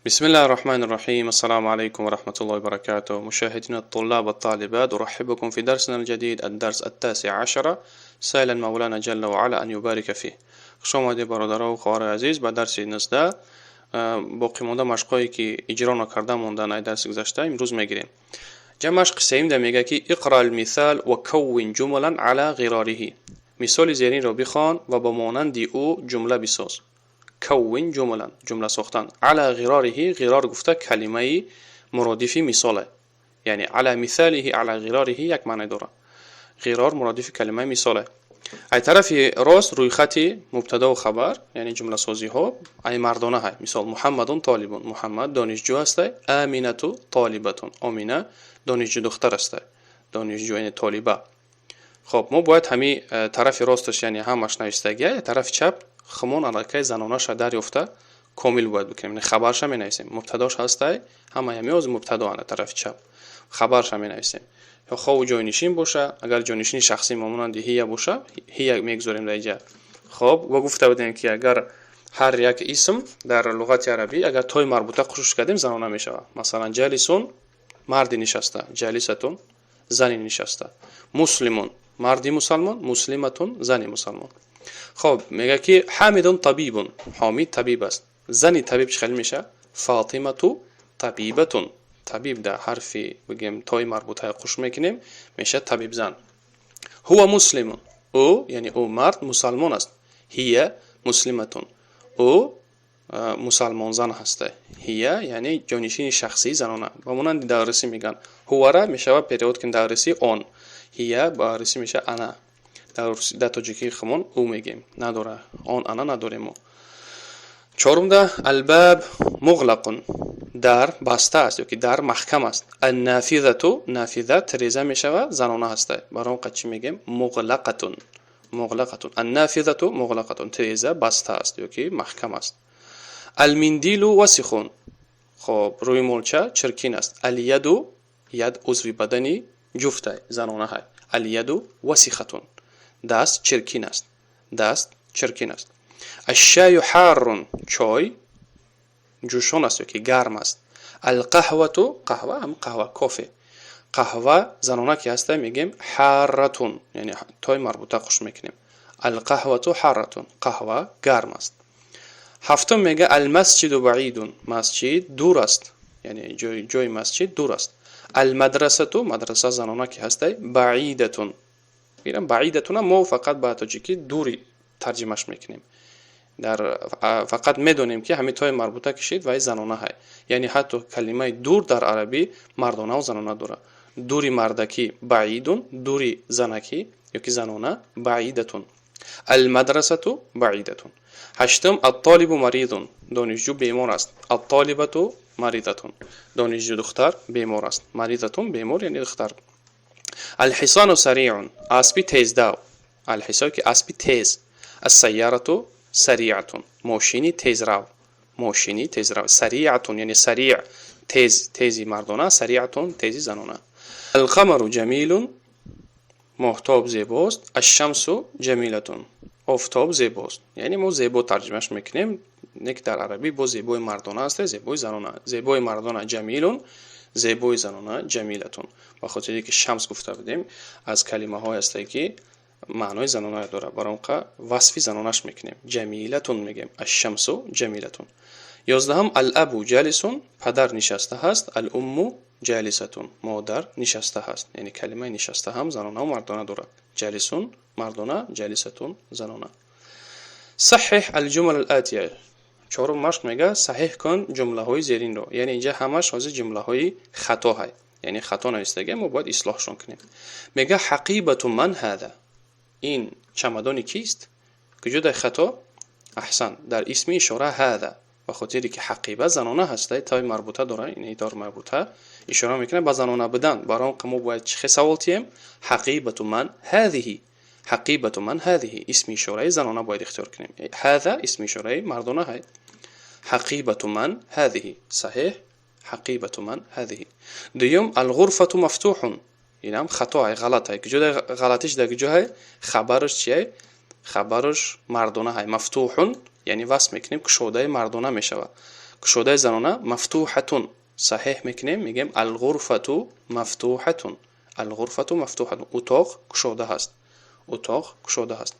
بسم الله الرحمن الرحيم. السلام عليكم ورحمة الله وبركاته. مشاهدينا الطلاب والطالبات، أرحبكم في درسنا الجديد، الدرس التاسع عشر، سائلا مولانا جل وعلا أن يبارك فيه. Хуш омадед, бародару хоҳарои азиз, ба дарси 19. Боқимонда машқҳое, ки иҷро накарда мондан ай дарси гузашта, имрӯз мегирем. Ҷа машқи сеюмда мега, ки اقرأ المثال وكون جملا على غراره. Мисоли зеринро бихон ва ба монанди ӯ ҷумла бисоз. كون جملا, ҷумла сохтан. على غراره, غرار гуфта калимаи муродифи мисоле, яъне على مثاله, على غراره як маъне дорад. غرار муродифи калимаи мисоле. Ай тарафи рост рӯйхати мубтадову хабар, яъне ҷумласозиҳо ай мардона ҳай. Мисол: محمد طالب, Муҳаммад донишҷӯ ҳастай. آمنة طالبة, Омина донишҷӯ духтар ҳастай, донишҷӯ, яъне طالبة. Хоб, мо бояд ҳами тарафи росташ, яъне ҳамаш навистагия, тарафи чап хумон аллакай занонаша дарёфта комил бояд бикунем. Яъне хабарша менависем, мубтадош ҳастай, ҳамаи ҳами ози мубтадо ана тарафи чап, хабарша менависем. Ё хову ҷойнишин боша, агар ҷойнишини шахсӣ мо монанди هي боша, هي мегузорем дар инҷа. Хоб, ва гуфта будем, ки агар ҳар як исм дар луғати арабӣ агар тои марбута қушуш кардем, занона мешавад. Масалан, جالس, марди нишаста, جالسة, зани нишаста, مسلم, марди мусалмон, مسلمة, зани мусалмон. Хоб, мега, ки حامد طبيب, Ҳомид табиб аст. Зани табиб чӣ хел мешавад? فاطمة طبيبة. طبيب дар ҳарфи, бигем, тои марбутаи қуш мекунем, мешавад табибзан. هو مسلم, ӯ, яъне ӯ мард мусалмон аст. هي مسلمة, ӯ мусалмонзан ҳаста. هي, яъне ҷойнишини шахсии занона. Ба монанди даррисӣ мегӯянд, هو ра мешавад перевод кунем даррисӣ он, هي ба русӣ мешавад она. Дар тоҷикии хумон ӯ мегем, надора, он, она надорем мо. Чорумда: الباب مغلق, дар баста аст ёки дар маҳкам аст. النافذة, نافذة тиреза мешавад, занона ҳаста. Бар он қад чӣ мегем? مغلقة, مغلقة. النافذة مغلقة, тиреза баста аст ёки маҳкам аст. المنديل وسخ, хоб, рӯймолча чиркин аст. اليد, يد узви бадани ҷуфтай, занона ҳай. اليد وسخة, даст чиркин аст, даст чиркин аст. الشاي حار, чой ҷӯшон аст ёки гарм аст. القهوة, قهوة ҳам қаҳва, кофе, қаҳва занона ки ҳаста, мегем حارة, яъне тои марбута қуш мекунем. القهوة حارة, қаҳва гарм аст. Ҳафтум мега: المسجد بعيد, масҷид дур аст, яъне ҷои масҷид дур аст. المدرسة, мадраса занона ки ҳастай, بعيدة. بعيدة мо фақат ба тоҷикӣ дури тарҷимаш мекунем. Дар фақат медонем, ки ҳамин тои марбута кишид, вай занона ҳай. Яъне ҳатто калимаи дур дар арабӣ мардонаву занона дорад. Дури мардакӣ بعيد, дури занакӣ ёки занона بعيدة. المدرسة بعيدة. Ҳаштум: الطالب مريض, донишҷӯ бемор аст. الطالبة مريضة, донишҷӯ духтар бемор аст. مريضة, бемор, яъне духтар. الحصان سريع, аспи тездав. الحصان ки аспи тез. السيارة سريعة, мошини тезрав, мошини тезрав. سريعة, яъне سريع тез, тези мардона, سريعة тези занона. القمر جميل, моҳтоб зебост. الشمس جميلة, офтоб зебост. Яъне мо зебо тарҷимаш мекунем, не ки дар арабӣ бо зебои мардона аст, зебои занона. Зебои мардона جميل, зебои занона جميلة. Ба хотире ки شمس гуфта будем, аз калимаҳое ҳастае, ки маънои занонае дорад, бар он қа васфи занонаш мекунем, جميلة мегем. الشمس جميلة. 11-ам: الأب جالس, падар нишаста ҳаст. الأم جالسة, модар нишаста ҳаст. Яъне калимаи нишаста ҳам занонаву мардона дорад. جالس мардона, جالسة занона. صحح الجمل الآتية. Чорум машқ мега: саҳеҳ кун ҷумлаҳои зеринро. Яъне инҷа ҳамаш ҳозир ҷумлаҳои хато ҳай, яъне хато навистагия, мо бояд ислоҳшон кунем. Мега: حقيبة من هذا? Ин чамадони кист? Куҷо дар хато? Аҳсан, дар исми ишора هذا. Ба хотире ки حقيبة занона ҳаста, тои марбута дора, ин тор марбута ишора мекунад ба занона будан. Бар он мо бояд чӣ хел савол тием? حقيبة من هذه? حقيبة من هذه? Исми ишораи занона бояд ихтиёр кунем. هذا исми ишораи мардона ҳай. حقيبة من هذه? صحيح, حقيبة من هذه. Дуюм: الغرفة مفتوح. Инам хато ҳай, ғалат ҳай. Куҷо ғалатиш? Дар куҷо ҳай? Хабараш чиай? Хабараш мардона ҳай, مفتوح, яъне васф мекунем, кушодаи мардона мешавад. Кушодаи занона мафтуҳатун саҳеҳ мекунем, мегӯем алғурфату мафтуҳатун. Алғурфату мафтуҳатун. Утоқ кушода ҳаст. Утоқ кушода ҳаст.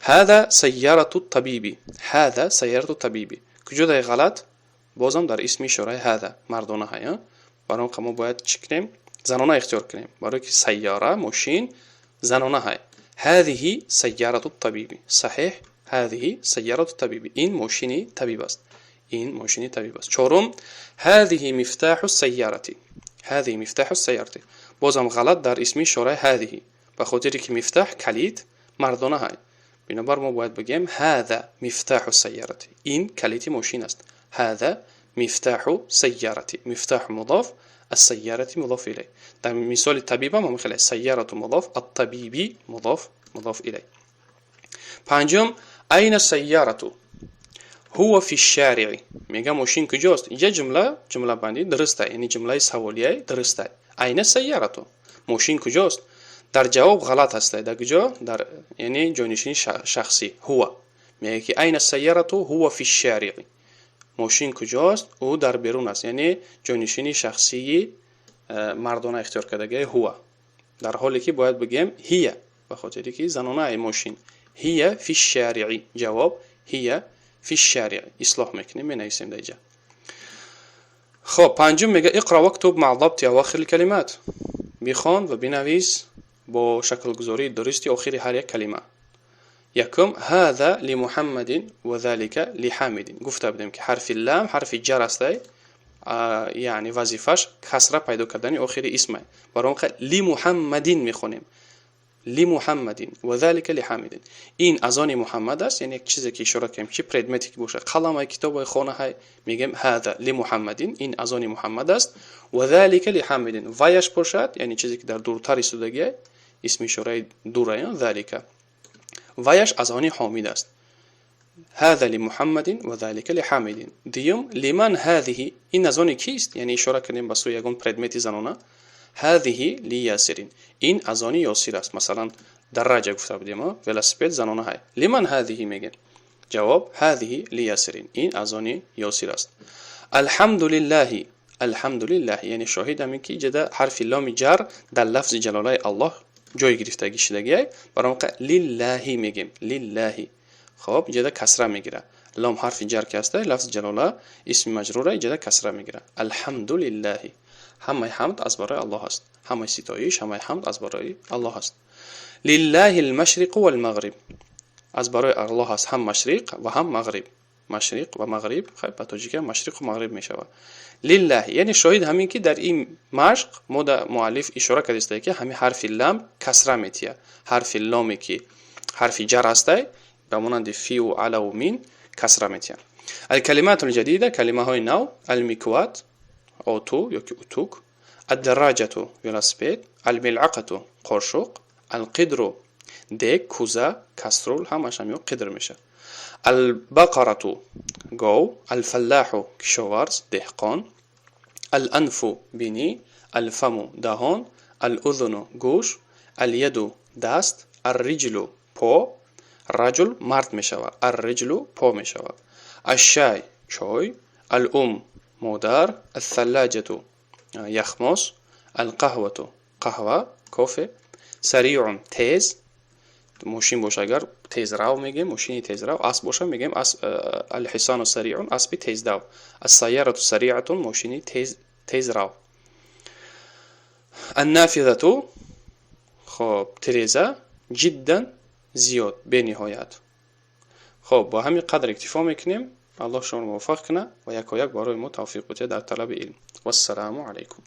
Ҳаза сайярату табиби. Ҳаза сайярату табиби. Куҷодай ғалат? Бозам дар исми ишораи ҳаза мардона ҳай. Барои он мо бояд чӣ кунем? Занона ихтиёр кунем. Барои ки сайяра, мошин занона ҳай. Ҳазиҳи сайярату табиби. Саҳеҳ, ҳазиҳи сайярату табиби. Ин мошини табиб аст. Ин мошини табиб аст. Чорум, ҳазиҳи мифтаҳу сайярати. Ҳазиҳи мифтаҳу сайярати. Бозам ғалат дар исми ишораи ҳазиҳи. Ба хотире ки мифтаҳ калид мардона ҳай. Бинобар мо бояд бигӯем ҳаза мифтаҳу сайярати. Ин калиди мошин аст. Ҳаза мифтаҳу сайярати. Мифтаҳу мудоф, ассайярати мудоф илай. Дар мисоли табибам ҳам хеле сайярату мудоф, аттабиби мудоф, мудоф илай. Панҷум, айна сайярату? Ҳува фи шшориъи. Мега мошин куҷост? Инҷа ҷумла ҷумлабандӣ дуруста, яъне ҷумлаи саволияй дуруста. Айна сайярату? Мошин куҷост? Дар ҷавоб ғалат ҳаста. Дар куҷо? Дар яъне ҷойнишини шахсӣ ҳува. Мега ки айна сайярату ҳува фи шшориъи. Мошин куҷост? Ӯ дар берун аст. Яъне ҷойнишини шахсии мардона ихтиёр кардагиа ҳува. Дар ҳоле ки бояд бигӯем ҳия, ба хотире ки занона ай мошин. Ҳия фи шшориъи. Ҷавоб ҳия фи шшориъи. Ислоҳ мекунем, менависем дар инҷа. Хоб, панҷум мега иқра вактуб маъ дабти авохири калимат. Бихон ва бинавис бо шаклгузории дурусти охири ҳар як калима. Якум, ҳаза лимуҳаммадин ва залика лиҳамидин. Гуфта будем ки ҳарфи лам ҳарфи ҷар астай, яъне вазифаш касра пайдо кардани охири исма. Барои он лимуҳаммадин мехонем. Лимуҳаммадин ва залика лиҳамидин. Ин аз они Муҳаммад аст, яъне як чизе ки ишора кардем, чи предмете ки бошад, қаламай, китобай, хонаҳай, мегӯем ҳаза лимуҳаммадин, ин аз они Муҳаммад аст, ва залика лиҳамидин. Ваяш бошад, яъне чизе ки дар дуртар истодагиай, исми ишораи дурай, залика. Ваяш аз они Ҳомид аст. Ҳаза лимуҳаммадин ва залика лиҳамидин. Дуюм, лиман ҳазиҳи, ин аз они кист? Яъне ишора кардем ба сӯи ягон предмети занона. Ҳазиҳи лиясирин. Ин аз они Ёсир аст. Масалан, дарраҷа гуфта будем, велосипед занона ҳай. Лиман ҳазиҳи мегем. Ҷавоб ҳазиҳи лиясирин. Ин аз они Ёсир аст. Алҳамдулиллаҳи. Алҳамдулиллаҳи, яъне шоҳид ҳамин ки иҷода ҳарфи ломи ҷар дар лафзи ҷалолаи Аллоҳ ҷой гирифтагӣ шидагиай, барои он лиллаҳи мегем. Лиллаҳи. Хоб, иҷода касра мегира. Лом ҳарфи ҷар ки ҳаста, лафзи ҷалола исми маҷрура, иҷода касра мегира. Алҳамдулиллаҳи. Ҳамаи ҳамд аз барои Аллоҳ аст. Ҳамаи ситоиш, ҳамаи ҳамд аз барои Аллоҳ аст. Лиллаҳи алмашриқу валмағриб. Аз барои Аллоҳ аст ҳам машриқ ва ҳам мағриб. Машриқ ва мағриб, хай, ба тоҷикӣ машриқу мағриб мешавад. Лиллаҳи, яъне шоҳид ҳамин ки дар ин машқ мо да муаллиф ишора кардистае ки ҳамин ҳарфи лам касра метиҳад. Ҳарфи ломе ки ҳарфи ҷар ҳастай, ба монанди фиу, алаву мин касра метиҳад. Алкалимату лҷадида, калимаҳои нав: алмикват, оту ёки утук, аддараҷату, велосипед, алмилъақату, қошуқ, алқидру, дег, куза, каструл, ҳамаш ҳам ё қидр мешавад. Албақарату, гов, алфаллаҳу, кишоварз, деҳқон, аланфу, бинӣ, алфаму, даҳон, алузуну, гӯш, аляду, даст, арриҷлу, по, раҷул мард мешавад, арриҷлу по мешавад, ашшай, чой, алум, модар, алсаллаҷату, яхмос, алқаҳвату, қаҳва, кофе, сариъун, тез, мошин боша агар тезрав мегӯем, мошини тезрав, асп боша мегӯем алҳисону сариъун, аспи тездав, ассайярату сариъатун, мошини тезрав, аннафизату, хоб, тиреза, ҷиддан, зиёд, бениҳоят. Хоб, бо ҳамин қадр иктифо мекунем. Аллоҳ шуморо муваффақ кунад ва якояк барои мо тавфиқ бидиҳад дар талаби илм. Вассалому алайкум.